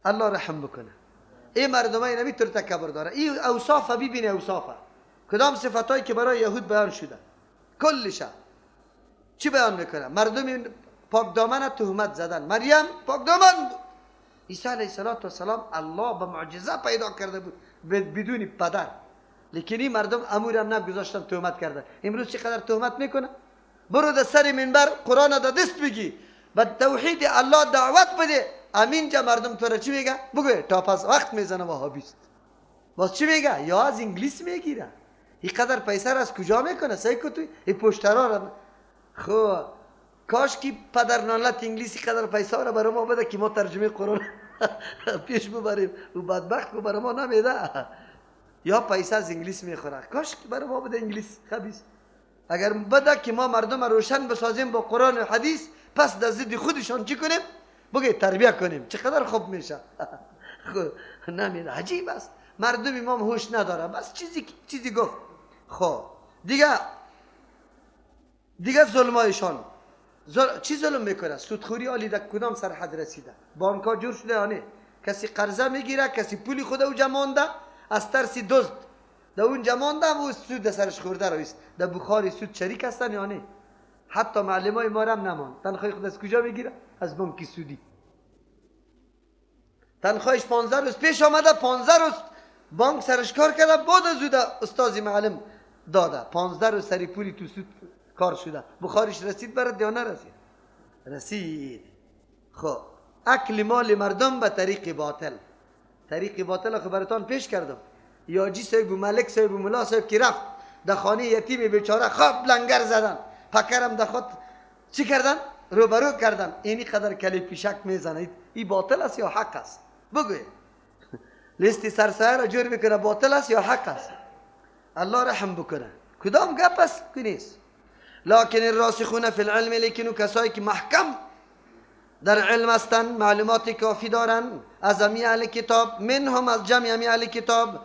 الله رحم بکنه. این مردمای نبی تر تکبر داره. این اوصاف ببینه، اوصافه کدام صفتایی که برای یهود بیان شده کلشه چی بیان میکنه؟ مردم پاک دامن تهمت زدن. مریم پاک دامن بود. عیسی علیه السلام الله به معجزه پیدا کرده بود بدون پدر، لیکن این مردم امورم نگذاشتن، تهمت کردن. امروز چقدر تهمت میکنه؟ برو در سر منبر قرآن در دست بگی، به توحید الله دعوت بده، امینجا مردم تو را چی میگه؟ بگو تا پس وقت میزنه وهابیست. باز چی میگه؟ یا از انگلیس میگیره. این قدر پیسه را از کجا میکنه؟ سعی کو تو این پشترا را. خب کاش که پدر نالت انگلیسی قدر پیسه را برای ما بده که ما ترجمه قرآن پیش ببریم. او بدبخت کو برای ما نمیده. یا پیسه از انگلیس میخوره. کاش که برای ما بده انگلیس خبیث. اگر بده که ما مردم روشن بسازیم با قرآن و حدیث، پس در ضد خودشان چی کنیم؟ بگه تربیه کنیم، چقدر خوب میشه. خب نمیده. عجیب است، مردم ما هوش نداره. بس چیزی گفت. خب دیگه ظلمایشان چی ظلم میکنه؟ سودخوری عالی در کدام سرحد رسیده؟ بانک ها جور شده یا؟ کسی قرضه میگیره، کسی پولی خود او مانده از ترس دزد در اونجا مانده و سود سرش خورده رویست. در بخاری سود شریک هستن یا نه؟ حتی معلمای ما هم نمان. تنخواه خود از کجا میگیره؟ از بانک سودی. تنخواهش 15 روز پیش آمده، 15 روز بانک سرش کار کرده، بعد از او استاد معلم داده. 15 روز سری پولی تو سود کار شده. بخارش رسید برات یا نرسید؟ رسید. خب اکل مال مردم به طریق باطل. طریق باطل خب براتان پیش کردم. یاجی صاحب و ملک صاحب و ملا صاحب که رفت در خانه یتیم بیچاره خواب لنگر زدن، پکرم در خود چی کردن؟ روبرو کردن. اینی قدر کلی پیشک میزنه. این باطل است یا حق است؟ بگوی. لیستی سرسایه را جور میکنه، باطل است یا حق است؟ الله رحم بکنه. کدام گپ است که نیست. لکن الراسخون فی العلم، لیکن کسایی که محکم در علم هستند، معلومات کافی دارن از امی اهل کتاب، منهم از جمع امی اهل کتاب،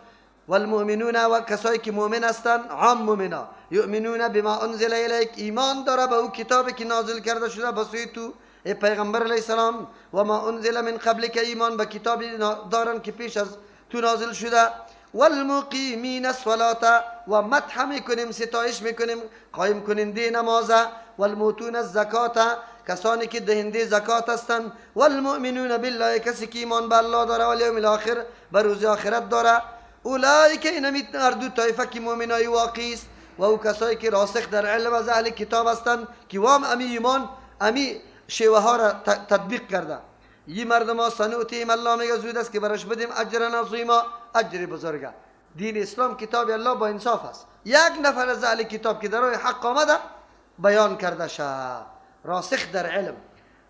والمؤمنون و کسایی که مؤمن هستند، عام مؤمنا، یؤمنون بما انزل الیک، ایمان داره به او کتابی که نازل کرده شده به سوی تو ای پیغمبر علیه السلام، و ما انزل من قبلک، ایمان به کتابی دارن که پیش از تو نازل شده، والمقیمین الصلاة و مدح میکنیم، ستایش میکنیم قایم کننده نماز، والموتون الزکات، کسانی که دهنده زکات هستند، والمؤمنون بالله، کسی که ایمان به الله داره، والیوم الاخر، به روز آخرت داره. اولئک، اینمی هر دو طایفه که مؤمنای واقعی است و او کسایی که راسخ در علم از اهل کتاب هستند که وام امی ایمان امی شیوه ها را تطبیق کرده، این مردم ها سنؤتیهم، الله میگه زود است که برش بدیم اجر عظیما، اجر بزرگه. دین اسلام کتاب الله با انصاف است. یک نفر از اهل کتاب که در راه حق آمده بیان کرده شه. راسخ در علم،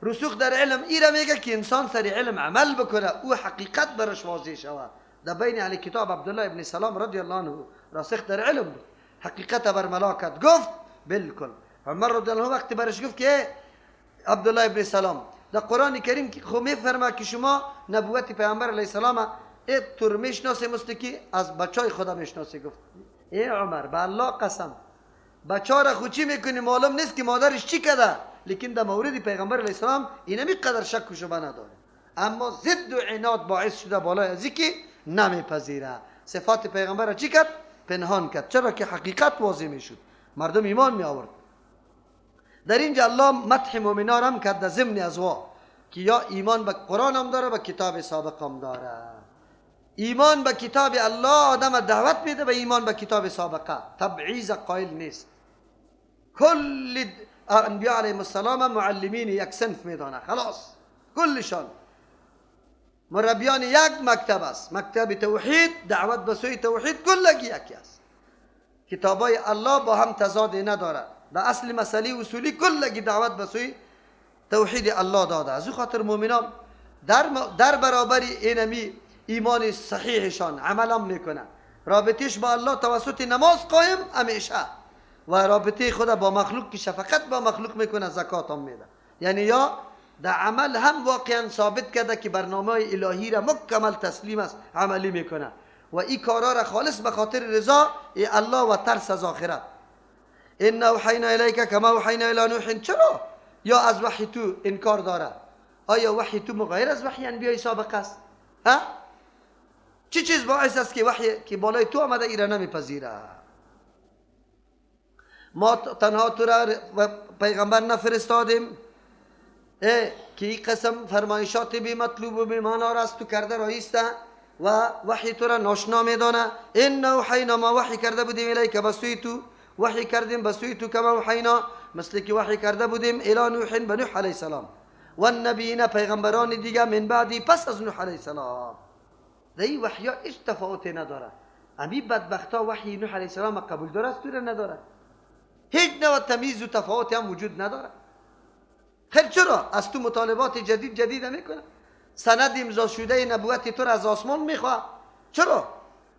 رسوخ در علم ایره میگه که انسان سر علم عمل بکنه، او حقیقت برش واضح شوه. در بین اهل کتاب عبدالله ابن سلام رضی الله عنه راسخ در علم بود، حقیقت بر ملاکت گفت. بالکل عمر رضی الله عنه وقتی برش گفت که عبدالله ابن سلام در قرآن کریم خو میفرما که شما نبوت پیامبر علیه السلام ای تر میشناسی مثل که از بچای خدا میشناسی، گفت ای عمر به الله قسم بچه را خو چی میکنی معلوم نیست که مادرش چی کرده، لیکن در مورد پیغمبر علیه السلام اینمی قدر شک و شبه نداره. اما ضد و عناد باعث شده بالای از که نمیپذیره. صفات پیغمبر را چی کرد؟ پنهان کرد. چرا که حقیقت واضح میشد، مردم ایمان می آورد. در اینجا الله مدح مؤمنان هم کرد در ضمن ازوا که یا ایمان به قرآن هم داره، به کتاب سابق هم داره. ایمان به کتاب الله آدم دعوت میده به ایمان به کتاب سابقه، تبعیض قائل نیست. کل انبیاء علیهم السلام معلمین یک صنف میدانه، خلاص کلشان مربیان یک مکتب است، مکتب توحید، دعوت به سوی توحید کلگی یکی است. کتابای الله با هم تضاد نداره. در اصل مسئله اصولی کلگی دعوت به سوی توحید الله داده. از او خاطر مؤمنان در برابر اینمی ایمان صحیحشان عمل میکنه. رابطهش با الله توسط نماز قایم همیشه و رابطه خود با مخلوق که شفقت با مخلوق میکنه، زکات هم میده. یعنی یا در عمل هم واقعا ثابت کرده که برنامه الهی را مکمل تسلیم است، عملی میکنه و این کارا را خالص به خاطر رضا الله و ترس از آخرت. انا اوحینا الیک کما اوحینا الی نوح. چرا یا از وحی تو انکار داره؟ آیا وحی تو مغایر از وحی انبیای سابق است؟ ها؟ چه چیز باعث است که وحی که بالای تو آمده ایره نمیپذیره؟ ما تنها تو را پیغمبر نفرستادیم که این قسم فرمایشات بی مطلوب و بی معنا را از تو کرده رایسته و وحی تو را ناشنا میدانه. ان اوحینا، ما وحی کرده بودیم الیک به سوی تو، وحی کردیم به سوی تو کما اوحینا، مثل که وحی کرده بودیم الی نوح، به نوح علیه السلام، و النبیین، پیغمبران دیگه، من بعدی، پس از نوح علیه السلام. در این وحیا هیچ تفاوتی نداره. امی بدبختا وحی نوح علیه السلام قبول داره از تو را نداره، هیچ نوع تمیز و تفاوتی هم وجود نداره. خیر چرا از تو مطالبات جدید جدید میکنه؟ سند امضا شده نبوت تو را از آسمان میخواه. چرا؟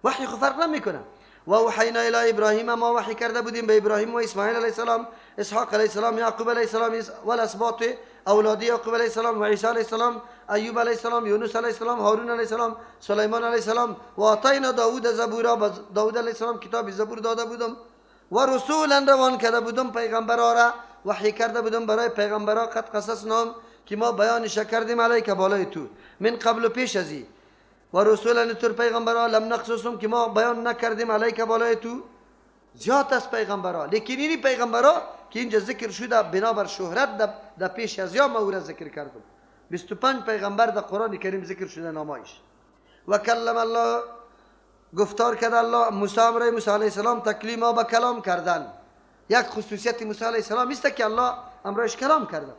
وحی خو فرق نمیکنه. و اوحینا الی ابراهیم، ما وحی کرده بودیم به ابراهیم و اسماعیل علیه السلام، اسحاق علیه السلام، یعقوب علیه السلام و الاسباط، اولاد یعقوب علیه السلام، و عیسی علیه السلام، ایوب علیه السلام، یونس علیه السلام، هارون علیه السلام، سلیمان علیه السلام، و آتینا داود زبورا، به داود علیه السلام کتاب زبور داده بودم، و رسولا روان کرده بودم پیغمبرا را، وحی کرده بودم برای پیغمبرا، قد قصصناهم، که ما بیانش کردیم علیک بالای تو، من قبل پیش از ای، و رسولا تر پیغمبرا لم نقصصهم، که ما بیان نکردیم علیک بالای تو. زیاد از پیغمبرا، لیکن اینی پیغمبرا که اینجا ذکر شده بنابر شهرت در پیش از یا ما او را ذکر کردم. 25 پیغمبر در قرآن کریم ذکر شده نامایش. و کلم الله، گفتار کرد الله موسی، امرای موسی علیه السلام تکلیما، به کلام کردن. یک خصوصیت موسی علیه السلام است که الله امرایش کلام کرده.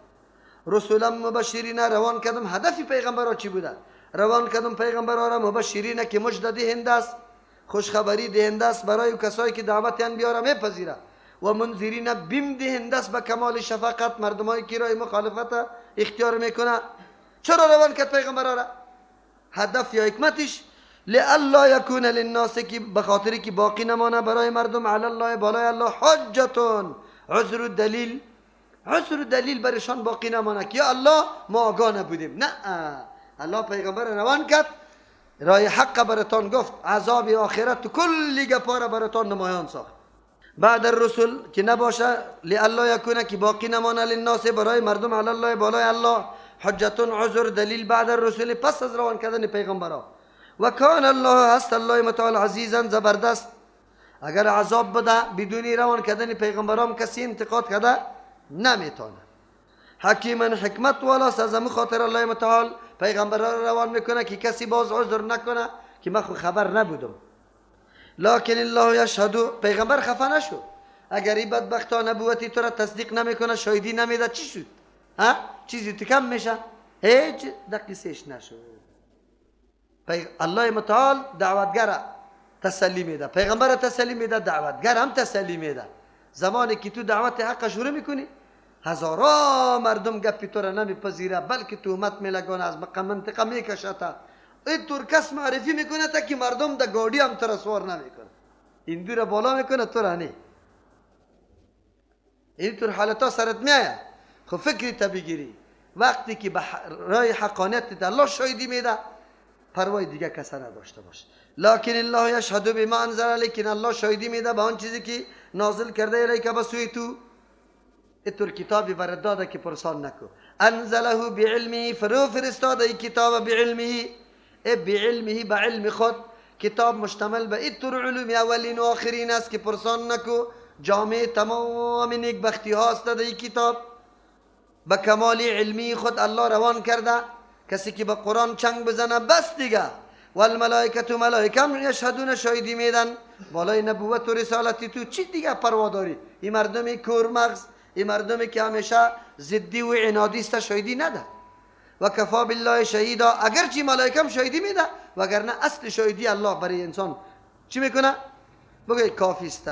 رسولا مبشرین روان کردم. هدف پیغمبرا چی بوده؟ روان کردم پیغمبرا را مبشرین، که مژده دهنده است، خوشخبری دهنده است برای کسایی که دعوت انبیا را میپذیره، و منذرین، بیم دهنده است به کمال شفقت مردمایی که رای مخالفت اختیار میکنه. چرا روان کرد پیغمبرا را؟ هدف یا حکمتش لئلا یکون للناس، که به خاطر که باقی نمانه برای مردم، علی الله، بالای الله، حجة، عذر و دلیل، عذر و دلیل برشان باقی نمانه که یا الله ما آگاه نبودیم. نه، الله پیغمبر روان کرد، رای حق براتان گفت، عذاب آخرت کلی گپا را براتان نمایان ساخت. بعد الرسل که نباشه، لئلا یکون، که باقی نمانه، للناس، برای مردم، علی الله، بالای الله، حجة، عذر دلیل، بعد الرسل، پس از روان کردن پیغمبرا. و کان الله، هست الله متعال، عزیزا، زبردست. اگر عذاب بده بدونی روان کردن پیغمبرام کسی انتقاد کرده نمیتونه. حکیما، حکمت والاست. از همون خاطر الله متعال پیغمبران را روان میکنه که کسی باز عذر نکنه که من خو خبر نبودم. لکن الله یشهد، پیغمبر خفه نشد. اگر این بدبختا نبوتی تو را تصدیق نمیکنه، شاهدی نمیده، چی شد؟ ها؟ چیزی تو کم میشه؟ هیچ دقیقش نشد. الله متعال دعوتگر تسلی میده، پیغمبر تسلی میده، دعوتگر هم تسلی میده. زمانی که تو دعوت حق شروع میکنی، هزارا مردم گپی تو را نمیپذیره، بلکه تهمت میلگانه، از منطقه میکشه تا اینطور کس معرفی میکنه تا که مردم در گاڑی هم تو را سوار نمیکنه، این را بالا میکنه تو را نه. اینطور حالتا سرت میآید. خب فکری تا بگیری وقتی که به رای حقانیت الله شاهدی میده، پروای دیگه کس نداشته باش. لکن الله یشهد بما انزل، لیکن الله شاهدی میده به آن چیزی که نازل کرده الیک، به سوی تو. اینطور کتابی برات داده که پرسان نکو. انزله بعلمه، فرو فرستاده ای کتاب، بعلمه، ای بعلمه، به علم خود. کتاب مشتمل به اینطور علوم اولین و آخرین است که پرسان نکو. جامع تمام نیکبختی هاست در این کتاب. به کمال علمی خود الله روان کرده. کسی که به قرآن چنگ بزنه بس دیگه. والملائکة، ملائکه هم، یشهدون، شاهدی میدن بالای نبوت و رسالت تو. چی دیگه پروا داری؟ این مردم کور مغز، این مردمی که همیشه ضدی و عنادی است، شاهدی نده. و کفی بالله شهیدا. اگرچه ملائکه هم شاهدی میده، وگرنه اصل شاهدی الله برای انسان چی میکنه؟ بگه کافی است.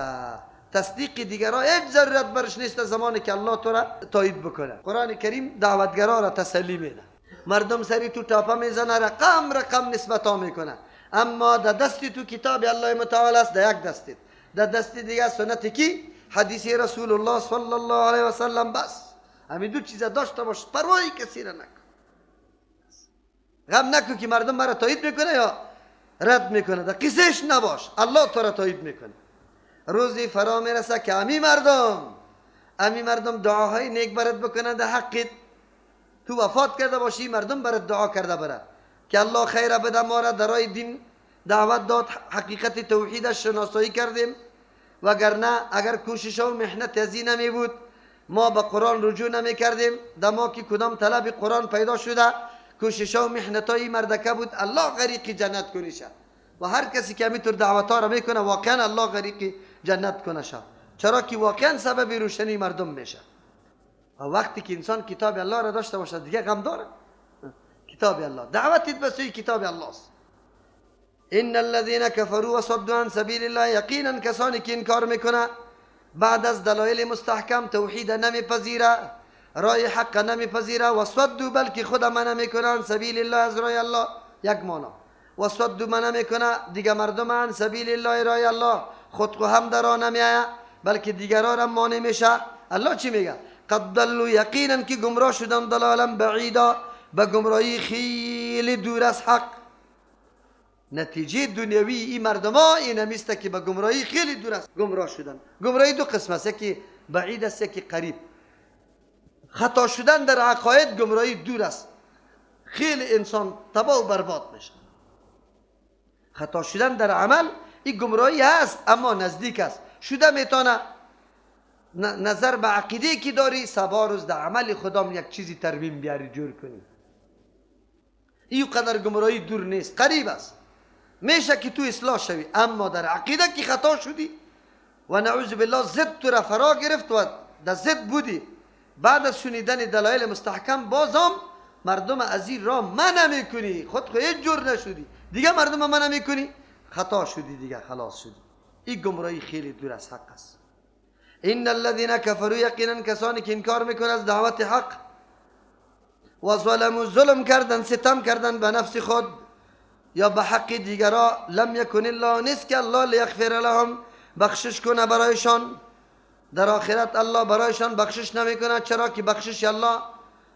تصدیق دیگران هیچ ضرورت برش نیست زمانی که الله تو را تایید بکنه. قرآن کریم دعوتگرا را تسلی میده. مردم سری تو تاپه میزنه، رقم رقم نسبت ها میکنه، اما در دست تو کتاب الله متعال است در یک دستت، در دست دیگه سنت کی؟ حدیث رسول الله صلی الله علیه و سلم. بس همین دو چیز داشته باش، پروای کسی را نکن. غم نکن که مردم مرا تایید میکنه یا رد میکنه، در قصهش نباش، الله تو را تایید میکنه. روزی فرا میرسه که امی مردم دعاهای نیک برات بکنه در حقت. تو وفات کرده باشی، مردم برات دعا کرده بره که الله خیر بده ما را در راه دین دعوت داد، حقیقت توحید شناسایی کردیم، وگرنه اگر کوشش و محنت از این نمی بود ما به قرآن رجوع نمی کردیم. دما که کدام طلب قرآن پیدا شده کوشش و محنت های مردکه بود، الله غریق جنت کنی شه. و هر کسی که همینطور دعوت ها را میکنه واقعا الله غریق جنت کنه شه، چرا که واقعا سبب روشنی مردم میشه. و وقتی که انسان کتاب الله را داشته باشه دیگه غم داره. کتاب الله دعوتت به سوی کتاب الله است. ان الذين كفروا وصدوا عن سبيل الله، یقینا کسانی که انکار میکنه بعد از دلایل مستحکم، توحید نمیپذیره، رای حق نمیپذیره، و صدوا بلکه خود منع میکنن سبیل الله از رای الله، یک معنا و صدوا منع میکنه دیگه مردم عن سبیل الله رای الله، خود خو هم در آن نمیآید بلکه دیگران را مانع میشه. الله چی میگه؟ قد ضلوا، یقینا که گمراه شدن، ضلالا بعیدا، به گمراهی خیلی دور از حق. نتیجه دنیوی این مردم ها این همیست که به گمراهی خیلی دور است گمراه شدن. گمراهی دو قسم است، یکی بعید است یکی قریب. خطا شدن در عقاید گمراهی دور است، خیلی انسان تباه و برباد میشه. خطا شدن در عمل این گمراهی هست اما نزدیک است، شده میتونه نظر به عقیده که داری سبا روز در عمل خودم یک چیزی ترمیم بیاری جور کنی. این قدر گمراهی دور نیست، قریب است، میشه که تو اصلاح شوی. اما در عقیده که خطا شدی و نعوذ بالله ضد تو را فرا گرفت و در ضد بودی، بعد از شنیدن دلایل مستحکم بازم مردم از این راه منع میکنی، خود خو هیچ جور نشدی دیگه، مردم منع میکنی، خطا شدی دیگه، خلاص شدی. این گمراهی خیلی دور از حق است. ان الذين كفروا، یقینا کسانی که انکار میکنه از دعوت حق، و ظلموا، ظلم کردن، ستم کردن به نفس خود یا به حق دیگرا، لم یکن الله، نیست که الله لیغفر لهم، بخشش کنه برایشان. در آخرت الله برایشان بخشش نمیکنه، چرا که بخشش الله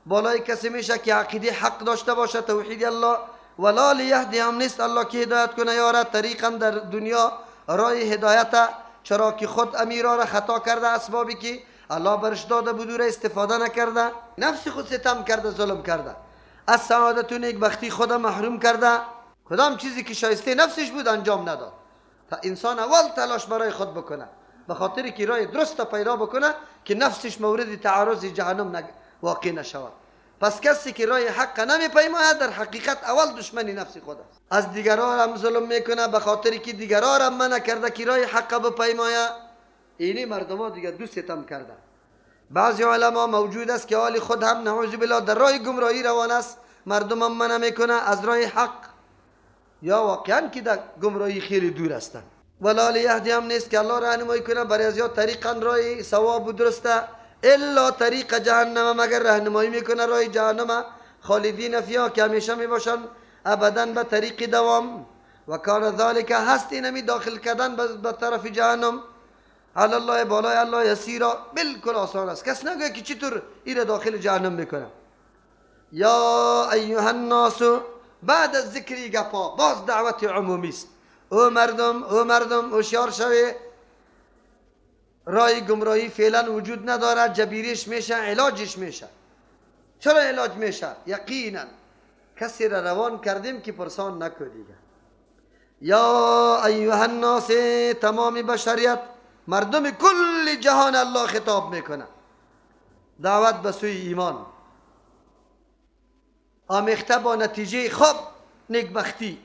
بالای کسی میشه که عقیده حق داشته باشه، توحید الله. ولا لیهدیهم، نیست الله که هدایت کنه یارا طریقا در دنیا راه هدایت، چرا که خود امیرا را خطا کرده، اسبابی که الله برش داده بود را استفاده نکرده، نفس خود ستم کرده، ظلم کرده، از سعادت و نیکبختی خود محروم کرده، کدام چیزی که شایسته نفسش بود انجام نداد. تا انسان اول تلاش برای خود بکنه، به خاطر که راه درست پیدا بکنه که نفسش مورد تعرض جهنم واقع نشود. پس کسی که راه حق نمیپیماید در حقیقت اول دشمن نفس خود است، از دیگران هم ظلم میکنه به خاطر که دیگران هم منع کرده که راه حق بپیماید. اینی مردم ها دیگه دو ستم کرده. بعضی علما موجود است که حال خود هم نعوذ بالله در راه گمراهی روان است، مردم هم منع میکنه از راه حق، یا واقعا که در گمراهی خیلی دور هستند. ولا لیهدی هم نیست که الله راهنمایی کنه برای از یا طریقا راه صواب و درسته، الا طریق جهنم، مگر راهنمایی میکنه راه جهنم، خالدین فیها، که همیشه میباشن ابدا به طریق دوام. و کان ذلک، هست اینمی داخل کردن به طرف جهنم، علی الله، بالای الله، یسیرا، بالکل آسان است. کس نگوید که چطور ایره داخل جهنم میکنه. یا ایها الناس، بعد از ذکر گپا باز دعوت عمومی است. او مردم، او مردم هوشیار شوی، رای گمراهی فعلا وجود نداره، جبیرش میشه، علاجش میشه. چرا علاج میشه؟ یقینا کسی را روان کردیم که پرسان نکو دیگه. یا ایها الناس، تمام بشریت، مردم کل جهان الله خطاب میکنه، دعوت به سوی ایمان آمیخته با نتیجه خوب نیکبختی.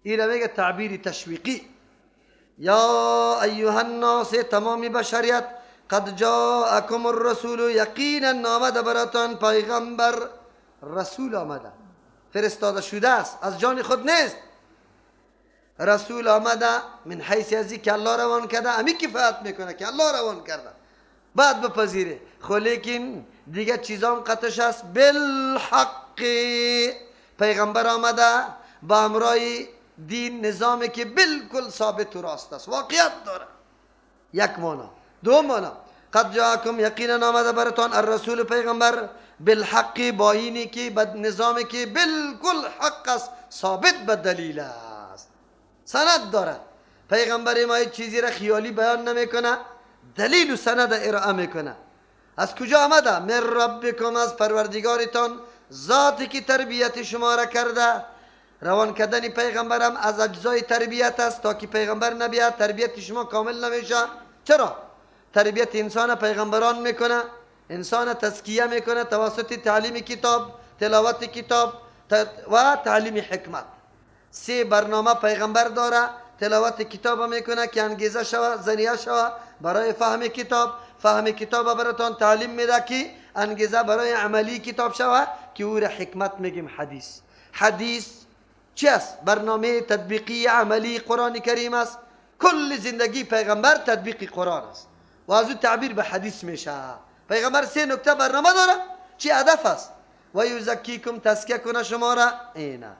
این میگه تعبیر تشویقی. یا ایها الناس، تمام بشریت، قد جاءکم الرسول، یقینا آمده براتان پیغمبر، رسول آمده، فرستاده شده است، از جان خود نیست، رسول آمده من حیث ازی که الله روان کرده، امی کفایت میکنه که الله روان کرده، بعد بپذیره. خو لیکن دیگه چیزام قطش است. بالحق، پیغمبر آمده با امرای دین، نظامی که بالکل ثابت و راست است، واقعیت داره. یک معنا. دو معنا، قد جاءکم، یقینا آمده براتان الرسول پیغمبر، بالحق، با اینی که با نظامی که بالکل حق است، ثابت به دلیل است، سند داره. پیغمبر ما چیزی را خیالی بیان نمیکنه، دلیل و سند ارائه میکنه. از کجا آمده؟ من ربکم، از پروردگارتان، ذاتی که تربیت شما را کرده. روان کردن پیغمبرم از اجزای تربیت است. تا که پیغمبر نبیاد تربیت شما کامل نمیشه. چرا؟ تربیت انسان پیغمبران میکنه، انسان تزکیه میکنه توسط تعلیم کتاب، تلاوت کتاب و تعلیم حکمت. سه برنامه پیغمبر داره. تلاوت کتاب میکنه که انگیزه شوه، ذریعه شوه برای فهم کتاب. فهم کتاب براتان تعلیم میده که انگیزه برای عملی کتاب شوه که او را حکمت میگیم. حدیث، حدیث چی است؟ برنامه تطبیقی عملی قرآن کریم است. کل زندگی پیغمبر تطبیق قرآن است و از او تعبیر به حدیث میشه. پیغمبر سه نکته برنامه داره. چی هدف است؟ و یزکیکم، تزکیه کنه شما را. اینه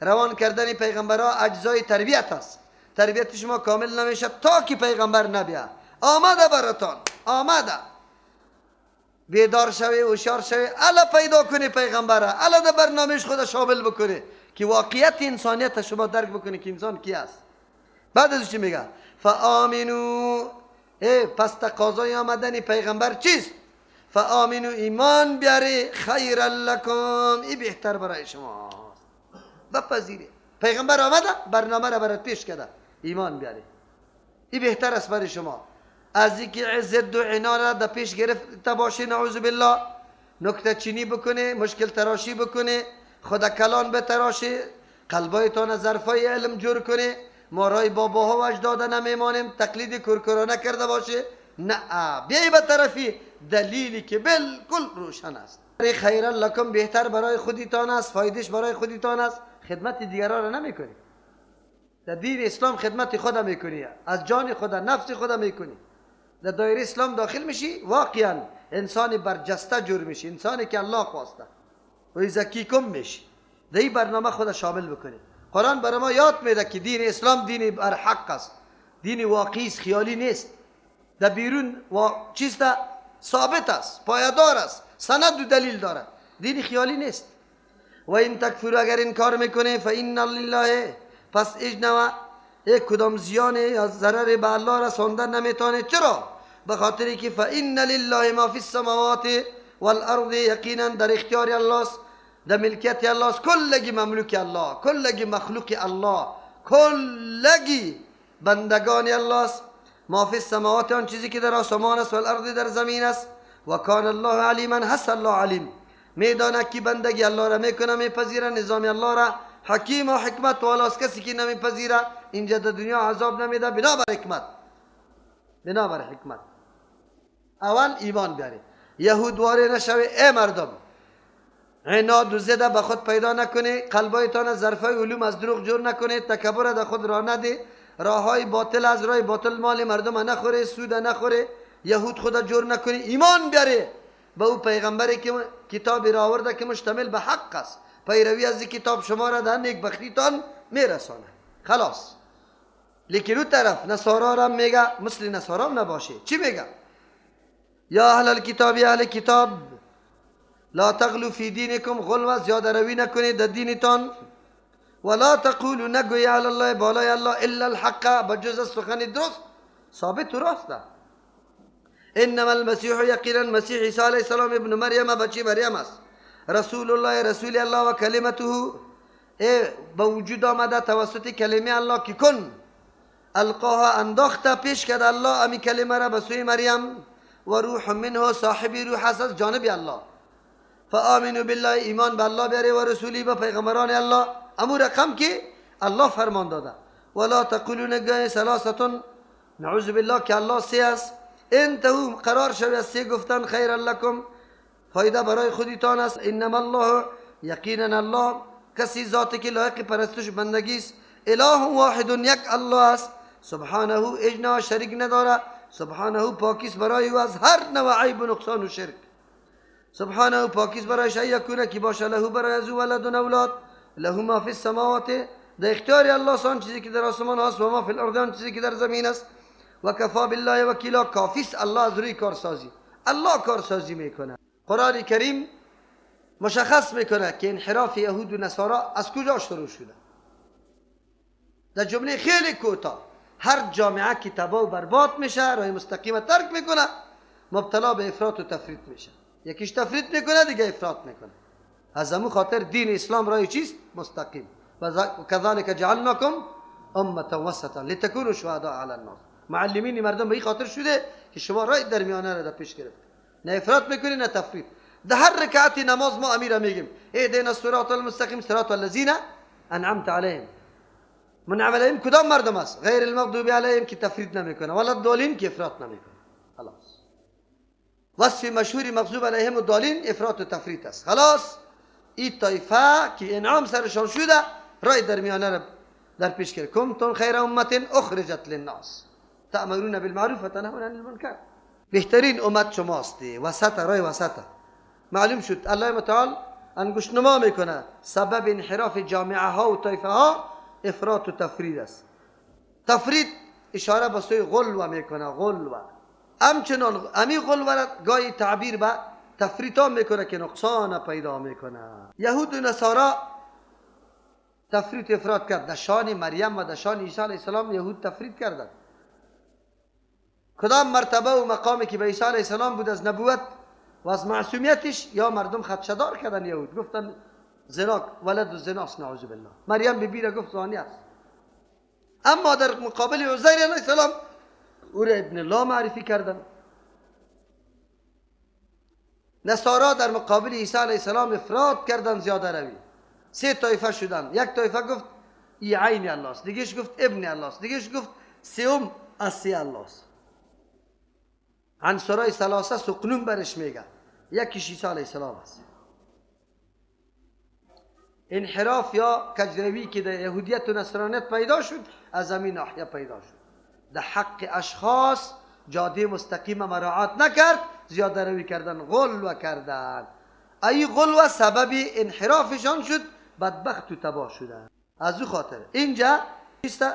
روان کردن پیغمبرها اجزای تربیت است. تربیت شما کامل نمیشه تا که پیغمبر نبیا. آمده براتان، آمده. بیدار شوی، هوشیار شوی، الا پیدا کنی پیغمبره، الا در برنامهش خود شامل بکنی که واقعیت انسانیت شما درک بکنی که انسان کی است. بعد از چی میگه؟ فآمنو. ای پس تقاضای آمدن پیغمبر چیست؟ فآمنو، ایمان بیاری، خیر لکم، ای بهتر برای شما. بپذیری پیغمبر آمده، برنامه را برات پیش کرده، ایمان بیاری، ای بهتر است برای شما از اینکه عزت و عنا را در پیش گرفته باشی، نعوذ بالله، نکته چینی بکنه، مشکل تراشی بکنه، خدا کلان بتراشی، قلبایتان ظرفای علم جور کنه، ما رای باباها و اجداد نمیمانیم، تقلید کورکورانه کرده باشه. نه، بیای به طرفی دلیلی که بالکل روشن است. خیر لکم، بهتر برای خودتان است، فایدهش برای خودتان است. خدمت دیگران را نمیکنی. در دین اسلام خدمت خود میکنی، از جان خود، نفس خود میکنی. در دایره اسلام داخل میشی، واقعا انسان برجسته جور میشی، انسانی که الله خواسته و یزکیکم میشی. در این برنامه خود شامل بکنی. قرآن برای ما یاد میده که دین اسلام دین بر حق است، دین واقعی است، خیالی نیست. در بیرون چیز ثابت است، پایدار است، سند و دلیل داره، دین خیالی نیست. و این تکفر، اگر انکار میکنه، فان لله، پس اجنوا یک کدام زیان یا ضرر به الله رساندن نمیتونه. چرا؟ به خاطر که فان لله ما فی السماوات والارض، یقینا در اختیار الله است، در ملکیت الله است. کلگی مملوک الله، کلگی مخلوق الله، کلگی بندگان الله است. ما فی السماوات، آن چیزی که در آسمان است، والارض، در زمین است. و کان الله علیما، هست الله علیم، میداند که بندگی الله را میکنه، میپذیره نظام الله را. حکیم و حکمت والاست. کسی که نمیپذیره اینجا در دنیا عذاب نمیده بنابر حکمت، بنابر حکمت. اول ایمان بیاری، یهود واره نشوی. ای مردم، عناد و زده به خود پیدا نکنی، قلبایتان ظرفای علوم از دروغ جور نکنی، تکبر در خود راه نده، راه های باطل، از راه باطل مال مردم نخوره، سود نخوره، یهود خود جور نکنی. ایمان بیاره به او پیغمبری که کتاب را آورده که مشتمل به حق است. پیروی از این کتاب شما را در نیک بختیتان میرسانه. خلاص. لیکن او طرف نصارا را میگه مثل نصارا نباشه. چی میگه؟ یا اهل الکتاب، یا اهل کتاب، لا تغلو فی دینکم، غلو زیاده روی نکنید در دینتان. ولا تقولوا، نگوی، علی الله، بالای الله، الا الحق، بجز سخن درست، ثابت و راست. انما المسیح، یقینا مسیح عیسی علیه السلام، ابن مریم، بچی مریم است، رسول الله، رسول الله، و کلمته، ای به وجود آمده توسط کلمه الله که کن، القاها، انداخته، پیش کرد الله امی کلمه را به سوی مریم، و روح منه، صاحب روح است از جانب الله. فآمنوا بالله، ایمان به الله بیاره، و رسولی، به پیغمبران الله، امو رقم که الله فرمان داده. ولا تقولوا، نگوی، ثلاثة، نعوذ بالله، که الله سه است. انتهوا، قرار شوی از سه گفتن، خیر لکم، فایده برای خودتان است. انما الله، یقینا الله، کسی ذاتی که لایق پرستش بندگی است، اله واحد، یک الله است. سبحانه، اجنا شریک نداره. سبحانه، پاکیس برای او از هر نوع عیب و نقصان و شرک. سبحانه، پاکیس برایش، ان یکون، که باشه، له، برای از او، ولد، اولاد. له ما فی السماوات، در اختیار الله آن چیزی که در آسمان هست، و ما فی الارض، آن چیزی که در زمین است. و کفا بالله وکیلا، کافیست الله از روی کارسازی. الله کارسازی میکنه. قرآن کریم مشخص میکنه که انحراف یهود و نصارا از کجا شروع شده. در جمله خیلی کوتاه، هر جامعه که تباه و برباد میشه، راه مستقیم ترک میکنه، مبتلا به افراط و تفریط میشه. یکیش تفریط میکنه، دیگه افراط میکنه. از همون خاطر دین اسلام رای چیست؟ مستقیم. و کذالک جعلناکم امه وسطا لتکونوا شهداء علی الناس. معلمین مردم به این خاطر شده که شما رای در میانه را در پیش گرفت، نه افراط میکنی نه تفریط. در هر رکعت نماز ما امیره میگیم اهدنا الصراط المستقیم صراط الذین انعمت علیهم. منعم علیهم کدام مردم است؟ غیر المغضوب علیهم که تفریط نمیکنه، ولا الضالین که افراط نمیکنه. خلاص وصف مشهور مغضوب علیهم و ضالین افراط و تفریط است. خلاص این طایفه که انعام سرشان شده رای در میانه را در پیش کرد. کنتم خیر امه اخرجت للناس تأمرون بالمعروف و تنهون عن المنکر. بهترین امت شماستی، وسط، رای وسط. معلوم شد الله متعال انگشت نما میکنه سبب انحراف جامعه ها و طایفه ها افراط و تفرید است. تفرید اشاره به سوی غلوه میکنه، غلوه. همچنان امی غلوه را گاهی تعبیر به تفریط ها میکنه که نقصان پیدا میکنه. یهود و نصارا تفریط افراط کرد. در شان مریم و در شان عیسی علیه السلام یهود تفریط کردند. کدام مرتبه و مقامی که به عیسی علیه السلام بود از نبوت و از معصومیتش یا مردم خدشدار کردن. یهود گفتن زنا ولد الزناست، نعوذ بالله. مریم بی را گفت زانی است. اما در مقابل عزیر علیه السلام او را ابن الله معرفی کردن. نصارا در مقابل عیسی علیه السلام افراط کردن، زیاده روی. سه طایفه شدن. یک طایفه گفت ای عین الله است، دیگهش گفت ابن الله است، دیگهش گفت سوم از سه الله است. عنصرای ثلاثه سقنون برش میگه. یکیش عیسی علیه السلام است. انحراف یا کجروی که در یهودیت و نصرانیت پیدا شد از همین ناحیه پیدا شد. در حق اشخاص جاده مستقیم مراعات نکرد، زیاده روی کردن، غلو کردن. ای غلو سبب انحرافشان شد، بدبخت و تباه شدن. از او خاطر اینجا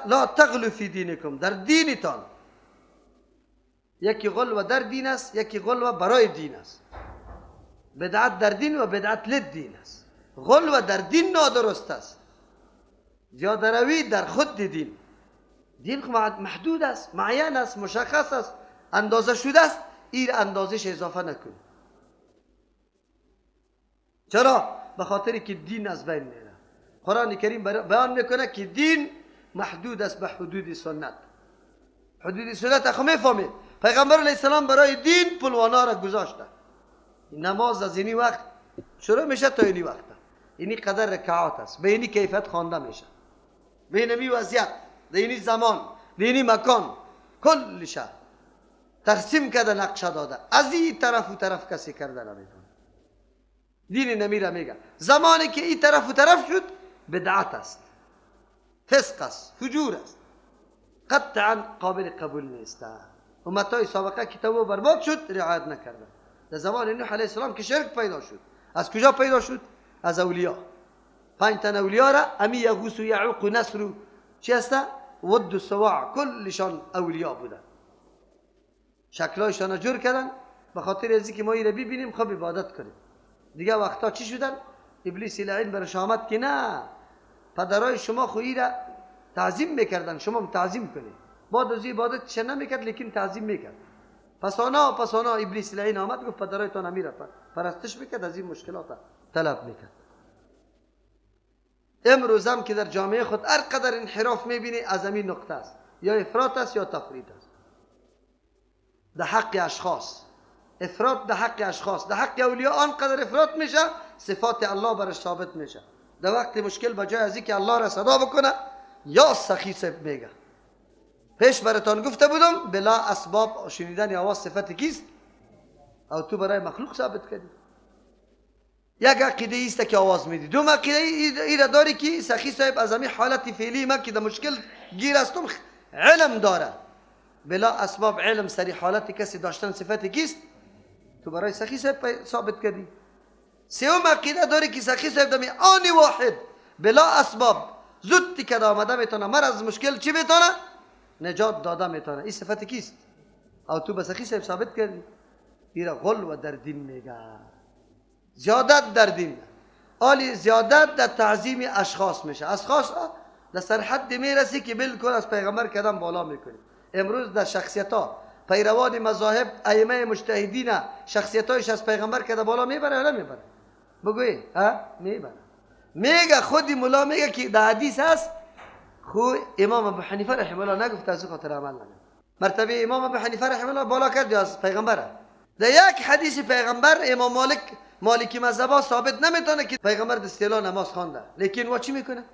لا تغلو فی دینکم، در دینتان. یکی غلو در دین است، یکی غلو برای دین است. بدعت در دین و بدعت للدین است. غلو در دین نادرست است، زیاده روی در خود دین. دین محدود است، معین است، مشخص است، اندازه شده است. این اندازش اضافه نکن. چرا؟ به خاطر که دین از بین میره. قرآن کریم بیان میکنه که دین محدود است به حدود سنت. حدود سنت خو میفهمید. پیغمبر علیه السلام برای دین پلوانا را گذاشته. نماز از اینی وقت شروع میشه تا اینی وقت، اینی قدر رکعات است، به اینی کیفیت خوانده میشه، به اینمی وضعیت، به اینی زمان، به اینی مکان، کلش تقسیم کرده، نقشه داده. از این طرف و طرف کسی کرده نمیتونه. دین نمیره میگه زمانی که این طرف و طرف شد بدعت است، فسق است، فجور است، قطعا قابل قبول نیست. امتای سابقه که تو برباد شد رعایت نکردن. در زمان نوح علیه السلام که شرک پیدا شد، از کجا پیدا شد؟ از اولیا. 5 تن اولیا را امی یغوث و یعوق و نسر و چی هست؟ ود و سواع، کلشان اولیا بودن. شکلایشان جور کردن به خاطر از اینکه ما این را ببینیم خب عبادت کنیم. دیگه وقتا چی شدن؟ ابلیس لعین برش آمد که نه، پدرای شما خو را تعظیم میکردن، شما هم تعظیم کنید. بعد از عبادت چه نمیکرد لیکن تعظیم میکرد. پسانا ابلیس لعین آمد گفت پدرایتان امیر پرستش میکرد، از این مشکلات طلب میکرد. امروز هم که در جامعه خود هر قدر انحراف میبینی از همین نقطه است، یا افراط است یا تفرید است. در حق اشخاص افراط، در حق اشخاص، در حق اولیا آنقدر افراط میشه صفات الله برش ثابت میشه. در وقت مشکل بجای از اینکه الله را صدا بکنه یا سخی صاحب میگه. پیش براتان گفته بودم بلا اسباب شنیدن آواز صفت کیست؟ او تو برای مخلوق ثابت کردی. یک عقیده است که آواز میدی، دوم عقیده ای را داری که سخی صاحب از همین حالت فعلی ما که در مشکل گیر هستم علم داره. بلا اسباب علم سری حالت کسی داشتن صفت کیست؟ تو برای سخی صاحب ثابت کردی. سوم عقیده داری که سخی صاحب دمی آنی واحد بلا اسباب زود که آمده میتونه مر از مشکل چی میتونه؟ نجات داده میتونه. این صفت کیست؟ او تو به سخی صاحب ثابت کردی. این غلو در دین میگه، زیادت در دین، آلی زیادت در تعظیم اشخاص میشه. اشخاص در سرحد میرسی که بالکل از پیغمبر کدام بالا میکنی. امروز در شخصیت ها پیروان مذاهب، ائمه مجتهدین، شخصیتایش از پیغمبر که بالا میبره یا نمیبره؟ بگوی ها، میبره. میگه خودی ملا میگه که در حدیث هست، خو امام ابو حنیفه رحمه الله نگفت، از خاطر عمل نگفت. مرتبه امام ابو حنیفه رحمه الله بالا کرد یا از پیغمبره؟ در یک حدیث پیغمبر امام مالک، مالکی مذهبا، ثابت نمیتونه که پیغمبر د استیلا نماز خوانده، لیکن وا چی میکنه؟